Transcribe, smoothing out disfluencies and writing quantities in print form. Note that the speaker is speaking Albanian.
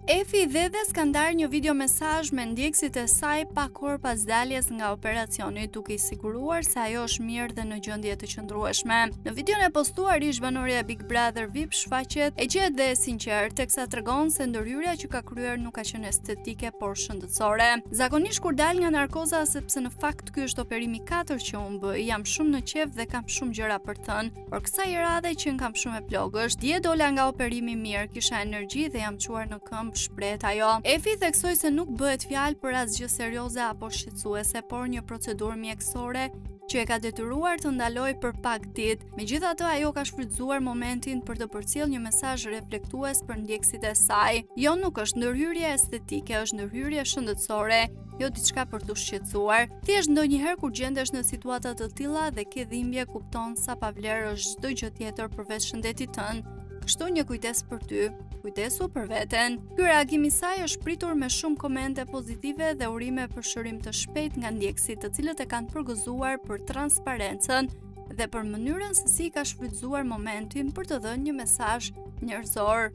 Efi Dhedhes ka ndarë një video mesazh me ndjekësit e saj pak orë pas daljes nga operacioni, duke i siguruar se ajo është mirë dhe në gjendje të qëndrueshme. Në videon e postuar, ish-banorja e Big Brother VIP shfaqet e qetë dhe e sinqertë, teksa tregon se ndërhyrja që ka kryer nuk ka qenë estetike, por shëndetësore. Zakonisht kur dal nga narkoza sepse në fakt ky është operimi i katërt që unë bëj, jam shumë në qejf dhe kam shumë gjëra për të thënë. Por kësaj radhe qenkam shumë e plogësht. Dje dola nga operimi mirë, kisha energji dhe jam çuar në këmbë, shprehet ajo. Efi theksoi se nuk bëhet fjalë për asgjë serioze apo shqetësuese, por një procedurë mjekësore që e ka detyruar të ndalojë për pak ditë. Megjithatë, ajo ka shfrytëzuar momentin për të përcjellë një mesazh reflektues për ndjekësit e saj. Jo, nuk është ndërhyrje estetike, është ndërhyrje shëndetësore jo diçka për t'u shqetësuar. Thjesht ndonjëherë kur gjendesh në situata të tilla dhe ke dhimbje, kupton sa pa vlerë është çdo gjë tjetër përveç shëndetit tënd. Kështu një kujdes për ty, kujdesu për veten. Ky reagim i saj është pritur me shumë komente pozitive dhe urime për shërim të shpejtë nga ndjekësit, të cilët e kanë përgëzuar për transparencën dhe për mënyrën se si ka shfrytëzuar momentin për të dhënë një mesazh njerëzor.